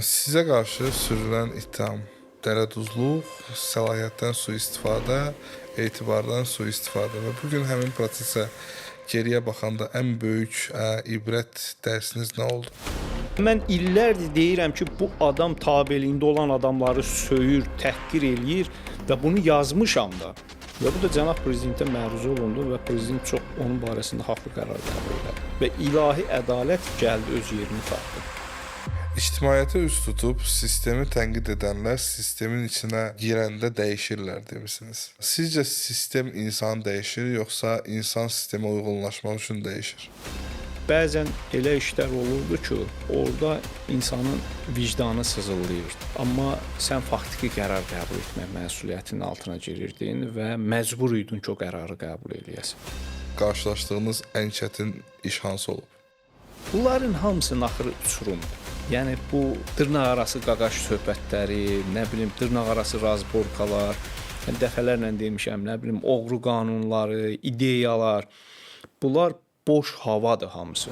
Sizə qarşı sürülən ittiham dələduzluq, səlahiyyətdən sui-istifadə, etibardan sui-istifadə və bu gün həmin prosesə geriyə baxanda ən böyük ibrət dərsiniz nə oldu? Mən illərdir deyirəm ki, bu adam tabeliyində olan adamları söyür, təhqir eləyir və bunu yazmışam da. Və bu da cənab prezidentə məruz olundu və prezident çox onun barəsində haqlı qərar qəbul elədi. Və ilahi ədalət gəldi öz yerini tapdı. İctimaiyyətə üz tutub sistemi tənqid edənlər sistemin içinə girəndə dəyişirlər demisiniz. Sizcə sistem insanı dəyişir, yoxsa insan sistemə uyğunlaşmaq üçün dəyişir? Bəzən elə işlər olurdu ki, orada insanın vicdanı sızıldayırdı. Amma sən faktiki qərar qəbul etmək məsuliyyətinin altına girirdin və məcbur idin ki, o qərarı qəbul eləyəsən. Qarşılaşdığınız ən çətin iş hansı olub? Bunların hamısının axırı uçurumdur. Yəni bu dırnaqarası qaqaş söhbətləri, nə bilim dırnaqarası razborkalar, yəni dəfələrlə demişəm, nə bilim oğru qanunları, ideyalar, bunlar boş havadır hamısı.